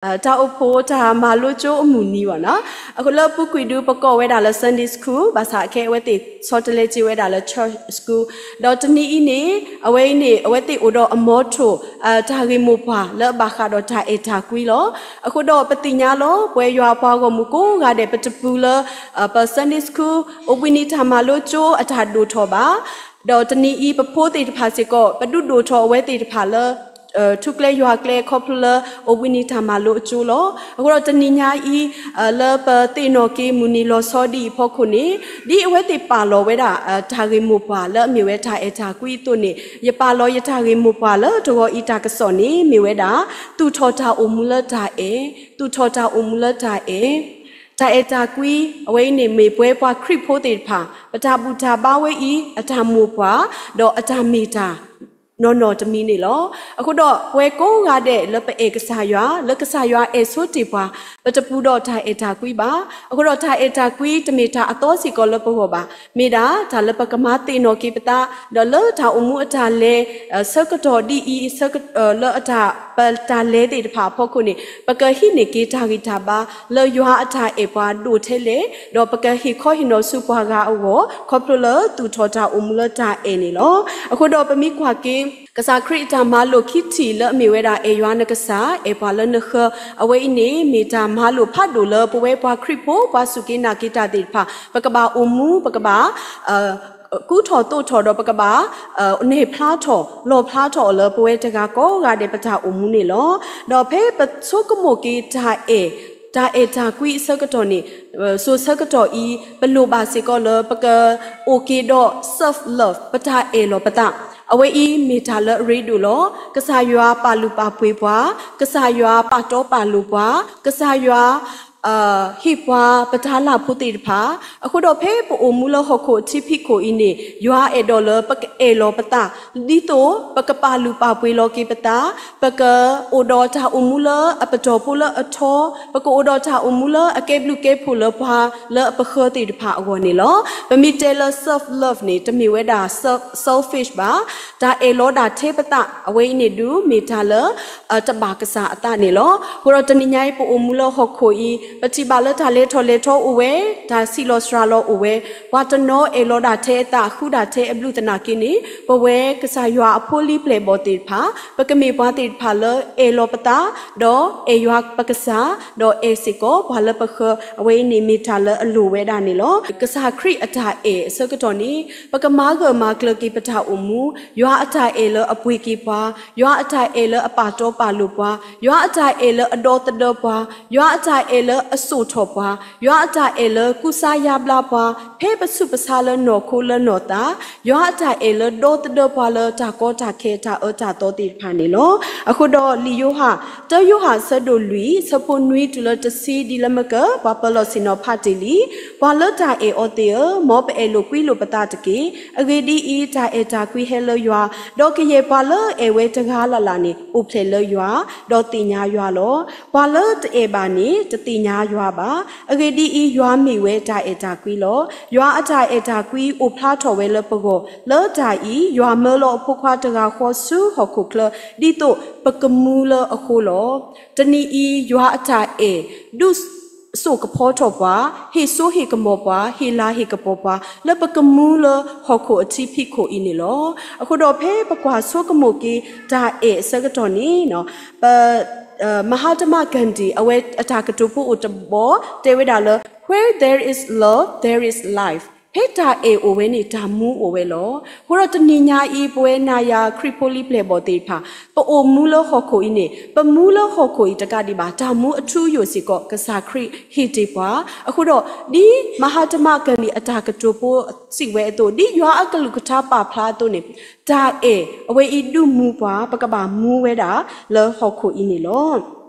တၢ်အိၣ်ဖှိၣ်တၢ်မၤလိကၠိအမုၢ်နံၤဘၣ်နီၤ. အဃိလၢအပူၤကွံာ်ဒုး ပကိးဝဲဒၣ်လၢ Sunday School ဘၣ်ဆၣ်ခဲအံၤအဝဲသ့ၣ်ဆီတလဲက့ၤဝဲဒၣ်လၢ Church School ဒီးတနံၤအံၤန့ၣ် အဝဲအံၤန့ၣ် အဝဲသ့ၣ်အိၣ်ဒီးအ motto တၢ်ဂ့ၢ်မိၢ်ပှၢ်လၢအဘၣ်ဃးဒီးတၢ်အဲၣ်တၢ်ကွံလီၤ. အဃိဒီးပသ့ၣ်ညါလီၤ ပဝဲယွၤအပှၤဂီၢ်မုၢ်ကိးဂၤဒဲး ပတပူၤလၢ ပ Sunday School အိၣ်ဘှံးနံၤတၢ်မၤလိကၠိအတၢ်ဒိၣ်ထီၣ်ဘၣ်. ဒီးတနံၤအံၤ ပဖိသ့ၣ်တဖၣ်စ့ၢ်ကီး ပဒုးဒိၣ်ထီၣ်အဝဲသ့ၣ်တဖၣ်လၢ ထူကျဲယွၤကျဲ ခီဖျိလၢအိၣ်ဘှံးနံၤတၢ်မၤလိကၠိလီၤ. အဃိဒီးတနံၤညါအံၤ လၢပသ့ၣ်နီၣ်က့ၤမုၢ်နံၤလီၤဆီဒ်အံၤအဖီခိၣ်န့ၣ် ဒ်အဝဲသ့ၣ်ပာ်လီၤဝဲဒၣ် တၢ်ဂ့ၢ်မိၢ်ပှၢ်လၢအမ့ၢ်ဝဲတၢ်အဲၣ်တၢ်ကွံအသိးန့ၣ် ယပာ်လီၤယတၢ်ဂ့ၢ်မိၢ်ပှၢ်လၢတဂီၤအံၤတၢ်ကစီၣ်န့ၣ် မ့ၢ်ဝဲဒၣ် သူၣ်ထီၣ်တၢ်အိၣ်မူလၢတၢ်အဲၣ်, သူၣ်ထီၣ်တၢ်အိၣ်မူလၢတၢ်အဲၣ် တၢ်အဲၣ်တၢ်ကွံ အဝဲအံၤန့ၣ်မ့ၢ်ပဝဲပှၤခရံာ်ဖိသ့ၣ်တဖၣ် ပတၢ်ဘူၣ်တၢ်ဘါဝဲအံၤ အတၢ်မိၢ်ပှၢ် ဒီးအတၢ်မ့ၢ်တၢ်နီၢ်နီၢ်တမံၤန့ၣ်လီၤ. အဃိဒီးပဝဲကိးဂၤဒဲးလၢပအဲၣ်ကစၢ်ယွၤ လၢကစၢ်ယွၤအဲၣ်ဆိတ့ၢ်ပှၤ ပတပူၤဒီးတၢ်အဲၣ်တၢ်ကွံဘၣ်. အဃိဒီးတၢ်အဲၣ်တၢ်ကွံတမ့ၢ်တၢ်အသီစ့ၢ်ကီးလၢပဂီၢ်ဘၣ်. မ့ၢ်ဒၣ်တၢ်လၢပကမၤသ့ၣ်နီၣ်က့ၤပသး ဒီးလၢတၢ်အိၣ်မူအတၢ်လဲၤ ဆၢကတီၢ်ဒ်အံၤ လၢအတၢ် ပတၢ်လဲၤသ့ၣ်တဖၣ်အဖီခိၣ်န့ၣ် ပကဟံးန့ၢ်က့ၤတၢ်ဂံၢ်တၢ်ဘါ လၢယွၤအတၢ်အဲၣ်ပှၤဒိၣ်ထဲလဲၣ်, ဒီးပကဟ့ၣ်ခီဟ့ၣ်နီၤဆူပှၤဂၤအဂီၢ် ခီဖျိလၢသူၣ်ထီၣ်တၢ်အိၣ်မူလၢတၢ်အဲၣ်န့ၣ်လီၤ. အဃိဒီးပမ့ၢ်ကွၢ်က့ၤ ကစၢ်ခရံာ်အတၢ်မၤလိာ်ခံထံၣ်လၢအမ့ၢ်ဝဲဒၣ် အဲၣ်ယွၤနကစၢ် အဲၣ်ပှၤလၢနဃၢၤ အဝဲအံၤန့ၣ် မ့ၢ်တၢ်မၤလိာ်ဖးဒိၣ်လၢပဝဲပှၤခရံာ်ဖိ ပှၤစူၢ်က့ၤနာ်က့ၤတၢ်သ့ၣ်တဖၣ် ပကဘၣ်အိၣ်မူ ပကဘၣ် ကူထီၣ်သိးထီၣ်ဒီးပကဘၣ် နဲၣ်ဖျါထီၣ် လီၣ်ဖျါထီၣ်အီၤလၢပဝဲတဂၤကိးဂၤဒဲးပတၢ်အိၣ်မူန့ၣ်လီၤ. ဒီးဖဲပဆိကမိၣ်က့ၤတၢ်အဲၣ်, တၢ်အဲၣ်တၢ်ကွံအဆၢကတီၢ်န့ၣ် စိၤဆၢကတီၢ်အံၤ ပလိၣ်ဘၣ်စ့ၢ်ကီးလၢပကအိၣ်က့ၤဒီး self love ပတၢ်အဲၣ်လီၤပသး, အဝဲအံၤမ့ၢ်တၢ်လၢအရ့ဒိၣ်လီၤ. ကစၢ်ယွၤပာ်လုၢ်ပာ်ပှ့ၤပှၤ, ကစၢ်ယွၤပာ်တီပာ်လိၤပှၤ, ကစၢ်ယွၤ ဟ့ၣ်ပှၤပတၢ်လၢ်ဖိသ့ၣ်တဖၣ်, အဃိဒီးဖဲပအိၣ်မူလၢဟီၣ်ခိၣ်အထံဖံးခိၣ်အံၤန့ၣ် ယွၤအဲၣ်ဒိးလၢပကအဲၣ်လီၤပသး ဒ်သိးပကပာ်လုၢ်ပာ်ပှ့ၤလီၤက့ၤပသး, ပကအိၣ်ဒီးတၢ်အိၣ်မူလၢအပတီၢ်ဖိလၢအထီ, ပကအိၣ်ဒီးတၢ်အိၣ်မူလၢအကဲဘျုးကဲဖှိၣ်လၢပှၤလၢအပဃၢသ့ၣ်တဖၣ်အဂီၢ်န့ၣ်လီၤ. ပမ့ၢ်တဲလၢ self love န့ၣ် တမ့ၢ်ဝဲဒၣ် selfish ဘၣ်. တၢ်အဲၣ်လီၤဒၣ်ထဲပသး အဝဲအံၤန့ၣ်ဒုး မ့ၢ်တၢ်လၢ တဘၣ်ကစၢ်အသးန့ၣ်လီၤ. အဃိဒီးတနံၤညါအံၤ ပအိၣ်မူလၢဟီၣ်ခိၣ်အံၤ ပထံၣ်ဘၣ်လၢတၢ်လဲၤထီၣ်လဲၤထီအိၣ်ဝဲ, တၢ်ဆံးလီၤစှၤလီၤအိၣ်ဝဲ, ပှၤတနီၤအဲၣ်လီၤဒၣ်ထဲအသး ဃုဒၣ်ထဲအဘျုးသနာ်က့န့ၣ် ပဝဲကစၢ်ယွၤအဖိလံၤပျဲၢ်ဘီၣ်သ့ၣ်တဖၣ် ပကမ့ၢ်ပှၤသ့ၣ်တဖၣ်လၢအဲၣ်လီၤပသး, ဒီးအဲၣ်ယွၤပကစၢ်, ဒီးအဲၣ်စ့ၢ်ကီးပှၤလၢပဃၢ အဝဲအံၤန့ၣ်မ့ၢ်တၢ်လၢအလိၣ်ဝဲဒၣ်န့ၣ်လီၤ. ကစၢ်ခရံာ်အတၢ်အဲၣ်အဆၢကတီၢ်န့ၣ် ပကမၤဂၢၢ်မၤကျၢၤက့ၤပတၢ်အိၣ်မူ, ယွၤအတၢ်အဲၣ်လၢအပှ့ၤက့ၤပှၤ, ယွၤအတၢ်အဲၣ်လၢအပာ်တီပာ်လိၤပှၤ, ယွၤအတၢ်အဲၣ်လၢအဒီသဒၢပှၤ, ယွၤအတၢ်အဲၣ်လၢအစိာ်ထီၣ်ပှၤ, ယွၤအတၢ်အဲၣ်လၢကူစါယါဘျါပှၤ ဖဲပဆူးပဆါလၢနီၢ်ခိလၢနီၢ်သး, ယွၤအတၢ်အဲၣ်လၢဒီသဒၢပှၤလၢတၢ်ကီတၢ်ခဲတၢ်အၢတၢ်သီသ့ၣ်တဖၣ်န့ၣ်လီၤ. အဃိဒီးလံာ်ယိၤဟၣ်, တၢယိၤဟၣ်အဆၢဒိၣ်လွံၢ် အဆၢဖိနွံတုၤလၢတဆံဒ်လၢမကၢၢ် ပှၤပၢၤလီၢ်ဆ့ၣ်နီၤဖးတ့ၢ်လံ, ပှၤလၢတၢ်အဲၣ်အီၤသ့ၣ်ဧၢ, မ်ပအဲၣ်လိာ်ကွံလိာ်ပသးတက့ၢ်. အဂ့ၢ်ဒ်အံၤ, တၢ်အဲၣ်တၢ်ကွံဟဲလၢယွၤ, ဒီးကယဲၢ်ပှၤလၢအအဲၣ်ဝဲတဂၤလၢ်လၢ်န့ၣ် အိၣ်ဖျဲၣ်လၢယွၤ, ဒီးသ့ၣ်ညါယွၤလီၤ. ပှၤလၢတအဲၣ်ဘၣ်န့ၣ် တသ့ၣ်ညါယွၤဘၣ်. အဂ့ၢ်ဒ်အံၤ, ယွၤမ့ၢ်ဝဲတၢ်အဲၣ်တၢ်ကွံလီၤ. ယွၤအတၢ်အဲၣ်တၢ်ကွံအိၣ်ဖျါထီၣ်ဝဲလၢပဂီၢ်, လၢတၢ်အံၤ ယွၤမၢလီၤအဖိခွါတဂၤဃီဆူဟီၣ်ခိၣ်ချၢ, ဒ်သိးပကမူလၢအဃိလီၤ. တနံၤအံၤ ယွၤအတၢ်အဲၣ် ဒုးစိာ်ကဖီထီၣ်ပှၤ, ဟ့ၣ်စိဟ့ၣ်ကမီၤပှၤ, ဟ့ၣ်လၤဟ့ၣ်ကပီၤပှၤ လၢပကမူလၢဟီၣ်ခိၣ်အထံဖံးခိၣ်အံၤန့ၣ်လီၤ. အဃိဒီးဖဲပကွၢ်ဆိကမိၣ်က့ၤတၢ်အဲၣ်အဆၢကတီၢ်န့ၣ် ပ Mahatma Gandhi အဝဲအတၢ်ကတိၤဖိအိၣ်တဘီ တဲဝဲဒၣ်လၢ Where there is love, there is life. ဖဲတၢ်အဲၣ်အိၣ်ဝဲန့ၣ် တၢ်မူအိၣ်ဝဲလီၤ. အဃိဒီးတနံၤညါအံၤ ပဝဲနၤယၤခရံာ်ဖိလံၤပျဲၢ်ဘီၣ်သ့ၣ်တဖၣ် ပအိၣ်မူလၢဟီၣ်ခိၣ်အံၤန့ၣ် ပမူလၢဟီၣ်ခိၣ်အံၤတကးဒံးဘၣ် တၢ်မူအထူအယိာ်စ့ၢ်ကီး ကစၢ်ခရံာ်ဟ့ၣ်တ့ၢ်ပှၤ. အဃိဒီး ဒ် Mahatma Gandhi အတၢ်ကတိၤဖိစံးဝဲအသိး ဒ်ယွၤအကလုၢ်ကထါပာ်ဖျါအသိးန့ၣ် တၢ်အဲၣ်အဝဲအံၤဒုးမူပှၤ ပကဘၣ်မူဝဲဒၣ်လၢဟီၣ်ခိၣ်အံၤန့ၣ်လီၤ.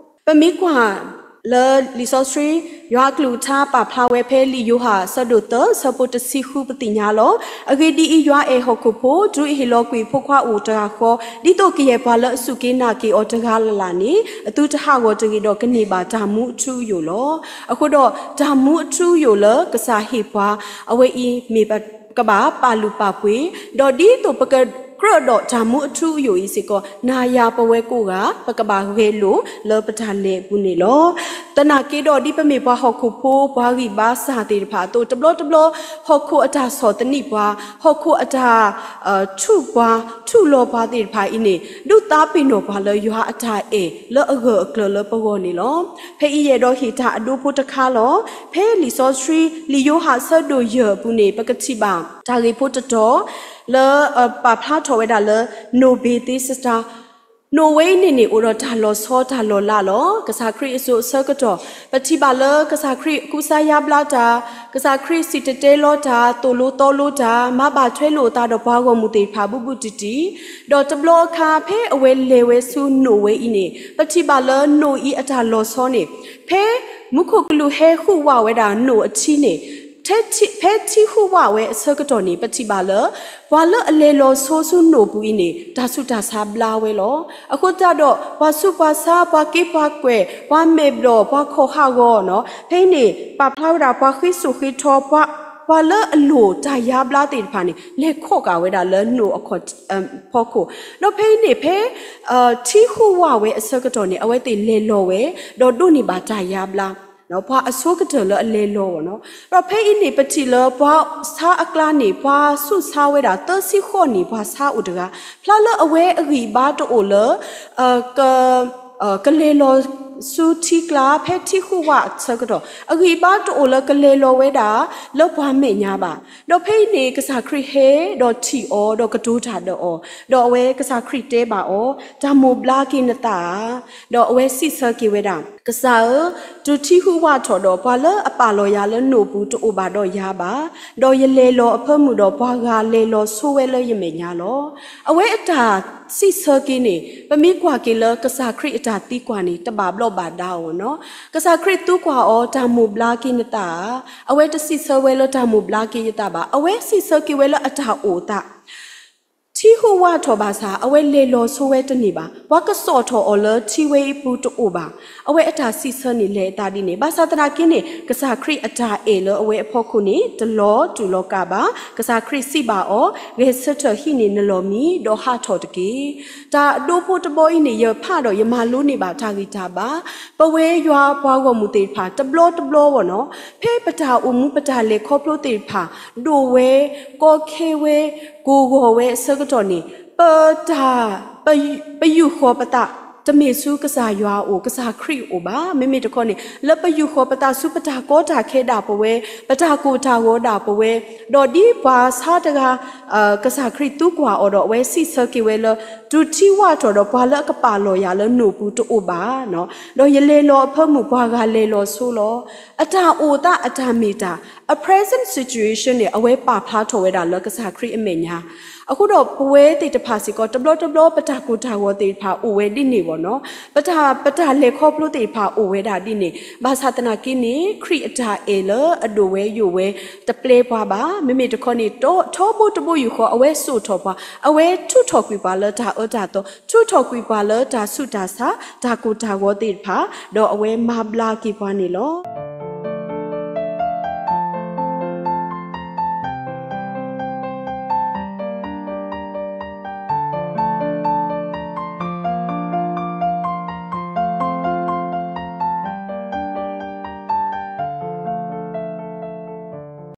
ပမ့ၢ်ကွၢ်လၢလံာ်စီဆှံ ယွၤအကလုၢ်ကထါပာ်ဖျါဝဲဖဲလံာ်ယိၤဟၣ်အဆၢဒိၣ်သၢ အဆၢဖိတဆံဃု ပသ့ၣ်ညါလီၤ. အဂ့ၢ်ဒ်အံၤ, ယွၤအဲၣ်ဟီၣ်ခိၣ်ဖိ တုၤအဟ့ၣ်လီၤကွံာ်အဖိခွါအိၣ်တဂၤဃီ, ဒ်သိးကယဲၢ်ပှၤလၢအစူၢ်က့ၤနာ်က့ၤအီၤတဂၤလၢ်လၢ်န့ၣ် အသုတဟးဂီၤတဂ့ၤဒီးကန့ၢ်ဘၣ်တၢ်မူအထူအယိာ်လီၤ. အဃိဒီး တၢ်မူအထူအယိာ်လၢကစၢ်ဟ့ၣ်ပှၤ အဝဲအံၤမ့ၢ်ပ ကဘၣ်ပာ်လုၢ်ပာ်ပှ့ၤ, ဒီးဒ်သိးပကကြၢးဒီးတၢ်မူအထူအယိာ်အံၤစ့ၢ်ကီး နၤယၤပဝဲကိးဂၤ ပကဘၣ်ဂဲၤလိာ်လၢပတၢ်လဲၤအပူၤန့ၣ်လီၤ. သနာ်က့ဒီးဒ်ပမ့ၢ်ပှၤဟီၣ်ခိၣ်ဖိ ပှၤဂံၢ်ဘါစၢ်သ့ၣ်တဖၣ်အသိး တဘျီတဘျီ ဟီၣ်ခိၣ်အတၢ်ဆီၣ်သနံးပှၤ, ဟီၣ်ခိၣ်အတၢ် ထူၣ်ပှၤ ထူၣ်လီၤပှၤသ့ၣ်တဖၣ်အံၤန့ၣ် ဒုးသးပ့ၤနီၣ်ပှၤလၢယွၤအတၢ်အဲၣ်လၢအဂၢၢ်အကျၢၤလၢပဂီၢ်န့ၣ်လီၤ. ဖဲအံၤယအဲၣ်ဒိးဟ့ၣ်တၢ်အဒိဖိတခါလီၤ. ဖဲလံာ်စီဆှံ လံာ်ယိၤဟၣ်အဆၢဒိၣ်ယဲၢ်အပူၤန့ၣ် ပကထံၣ်ဘၣ်တၢ်ဂ့ၢ်ဖိတတီၤ လၢ ပာ်ဖျါထီၣ်ဝဲဒၣ်လၢ နိၣ်ဘ့ၤသ့စတါ နိၣ်ဝဲအံၤန့ၣ်န့ၣ် အိၣ်ဒီးတၢ်လီၤဆီတၢ်လီၤလးလီၤ. ကစၢ်ခရံာ်အစိၤအဆၢကတီၢ် ပထံၣ်ဘၣ်လၢကစၢ်ခရံာ်ကူစါယါဘျါတၢ်, ကစၢ်ခရံာ်စံၣ်တဲၤတဲလီၤတၢ်, သိၣ်လိသီလိတၢ်, မၤဘၣ်ထွဲလိာ်အသးဒီးပှၤဂီၢ်မုၢ်သ့ၣ်တဖၣ်ဘူးဘူးတံၢ်တံၢ်, ဒီးတဘျီအခါ ဖဲအဝဲလဲၤဝဲဆူနိၣ်ဝဲအံၤန့ၣ် ပထံၣ်ဘၣ်လၢနိၣ်အံၤအတၢ်လီၤဆီန့ၣ် ဖဲမူခိၣ်ကလူးဟဲဟူးဝးဝဲဒၣ်နိၣ်အထံန့ၣ် ဖဲထံဟူးဝးဝဲအဆၢကတီၢ်န့ၣ် ပထံၣ်ဘၣ်လၢ ပှၤလၢအလဲၤလီၤဆိဆူနိၣ်ပူၤအံၤန့ၣ် တၢ်ဆူးတၢ်ဆါဘျါဝဲလီၤ. အဃိသတးဒီး ပှၤဆူးပှၤဆါ, ပှၤက့ပှၤကွဲၢ်, ပှၤမဲာ်ဘျီၣ်, ပှၤခီၣ်ဟးဂီၤနီၤ, ဖဲအံၤန့ၣ် ပာ်ဖျါဝဲဒၣ်ပှၤဃ့စိာ်ဃ့ထီ, ပှၤလၢအလိၣ်တၢ်ယါဘျါသ့ၣ်တဖၣ်န့ၣ် လဲၤခီၣ်ကၢ်ဝဲဒၣ်လၢနိၣ်အခီၣ်ဖီခိၣ်, ဒီးဖဲအံၤန့ၣ် ဖဲ ထံဟူးဝးဝဲအဆၢကတီၢ်န့ၣ် အဝဲသ့ၣ်လဲၤလီၤဝဲ, ဒီးဒိးန့ၢ်ဘၣ်တၢ်ယါဘျါ ပှၤအဆိကတၢၢ်လၢအလဲၤလီၤအဂီၢ်နီၤ. ဒီးဖဲအံၤန့ၣ် ပထံၣ်လၢပှၤဆါအကျါန့ၣ် ပှၤဆူးဆါဝဲဒၣ် သၢဆံဃိးနံၣ် ပှၤဆါအိၣ်တဂၤ, ဖျါလၢအဝဲအဂံၢ်ဘါတအိၣ်လၢ က ကလဲၤလီၤဆူထံကျါ ဖဲထံဟူးဝးအဆၢကတီၢ် အဂံၢ်ဘါတအိၣ်လၢကလဲၤလီၤဝဲဒၣ် လၢပှၤမဲာ်ညါဘၣ်. ဒီးဖဲအံၤန့ၣ် ကစၢ်ခရံာ်ဟဲ ဒီးထံၣ်အီၤ ဒီးကတိၤတၢ်ဒီးအီၤ, ဒီးအဝဲကစၢ်ခရံာ်တဲဘၣ်အီၤ, တၢ်မိၣ်ဘျါက့ၤနသးဧါ. ဒီးအဝဲစံးဆၢက့ၤဝဲဒၣ်, ကစၢ်ဧၢ, တုၤထံဟူးဝးထီၣ်ဒီး ပှၤလၢအပာ်လီၤယၤလၢနိၣ်ပူၤတအိၣ်ဘၣ်ဒီးယၤဘၣ်, ဒီးယလဲၤလီၤအဖၢမုၢ်ဒီး ပှၤဂၤလဲၤလီၤဆိဝဲလၢယမဲာ်ညါလီၤ. အဝဲအတၢ်စံးဆၢက့ၤန့ၣ် ပမ့ၢ်ကွၢ်က့ၤလၢကစၢ်ခရံာ်အတၢ်သံကွၢ်န့ၣ် တဘၣ်ဘျီးဘၣ်ဒါအီၤနီၤ. ကစၢ်ခရံာ်သံကွၢ်အီၤ တၢ်မိၣ်ဘျါက့ၤနသးဧါ. အဝဲတစံးဆၢဝဲလၢတၢ်မိၣ်ဘျါက့ၤယသးဘၣ်. အဝဲစံးဆၢက့ၤဝဲလၢအတၢ်အိၣ်အသး ထံဟူးဝးထီၣ်ဘၣ်ဆၣ် အဝဲလဲၤလီၤဆိဝဲတန့ၢ်ဘၣ်. ပှၤကစိာ်ထီၣ်အီၤလၢထံဝဲအံၤပူၤတအိၣ်ဘၣ်. အဝဲအတၢ်စံးဆၢန့ၣ်လဲၤအသးဒ်န့ၣ်. ဘၣ်ဆၣ်သနာ်က့န့ၣ် ကစၢ်ခရံာ်အတၢ်အဲၣ်လၢအဝဲအဖီခိၣ်န့ၣ် တလီၤတူာ်လီၤကာ်ဘၣ်. ကစၢ်ခရံာ်စံးဘၣ်အီၤ, ဂဲၤဆၢထၢၣ်ဟံးန့ၢ်နလီၢ်မံ ဒီးဟးထီၣ်တက့ၢ်. တၢ်အဒိဖိတဘီအံၤန့ၣ် ယဖးဒီးယမၤလိန့ၢ်ဘၣ်တၢ်ဂံၢ်တၢ်ဘါ. ပဝဲယွၤပှၤဂီၢ်မုၢ်သ့ၣ်တဖၣ် တဘျီတဘျီအဂီၢ်နီၤ ဖဲပတၢ်အိၣ်မူပတၢ်လဲၤခီဖျိသ့ၣ်တဖၣ် ဒိၣ်ဝဲ ကီခဲဝဲ ကိၢ်ဂီၤဝဲအဆၢကတီၢ်န့ၣ် ပတၢ် ပယူာ်ဃီၤပသး တမ့ၢ်ဆူကစၢ်ယွၤအအိၣ် ကစၢ်ခရံာ်အအိၣ်ဘၣ်. မ့မ့ၢ်တခီန့ၣ် လၢပယူာ်ဃီၤပသးဆူပတၢ်ကီတၢ်ခဲဒၣ်ပဝဲ, ပတၢ်ကိၢ်တၢ်ဂီၤဒၣ်ပဝဲ, ဒီးဒ်ပှၤဆါတဂၤ ကစၢ်ခရံာ်သံကွၢ်အီၤဒီး အဝဲစံးဆၢက့ၤဝဲလၢ တုၤထံဝးထီၣ်ဒီး ပှၤလၢအကပာ်လီၤယၤလၢနိၣ်ပူၤတအိၣ်ဘၣ်နီၤ, ဒီးယလဲၤလီၤအဖၢမုၢ် ပှၤဂၤလဲၤလီၤဆိလီၤ. အတၢ်အိၣ်သးအတၢ်မ့ၢ်တၢ် အ present situation န့ၣ် အဝဲပာ်ဖျါထီၣ်ဝဲဒၣ်လၢကစၢ်ခရံာ်အမဲာ်ညါ. အဃိဒီးပဝဲသ့ၣ်တဖၣ်စ့ၢ်ကီး တဘျီတဘျီ ပတၢ်ကိၢ်တၢ်ဂီၤသ့ၣ်တဖၣ်အိၣ်ဝဲဒ်န့ၣ်အဂီၢ်နီၤ, ပတၢ် ပတၢ်လဲၤခီဖျိသ့ၣ်တဖၣ်အိၣ်ဝဲဒၣ်ဒ်န့ၣ်. ဘၣ်ဆၣ်သနာ်က့န့ၣ် ခရံာ်အတၢ်အဲၣ်လၢအဒိၣ်ဝဲယိာ်ဝဲ တပျဲပှၤဘၣ်. မ့မ့ၢ်တခီန့ၣ် ထီဘိတဘိယူၢ်ဃီ အဝဲစိာ်ထီၣ်ပှၤ, အဝဲထုးထီၣ်ကွံာ်ပှၤလၢတၢ်အၢတၢ်သီ, ထုးထီၣ်ကွံာ်ပှၤလၢတၢ်ဆူးတၢ်ဆါ တၢ်ကိၢ်တၢ်ဂီၤသ့ၣ်တဖၣ်, ဒီးအဝဲမၤဘျါက့ၤပှၤန့ၣ်လီၤ.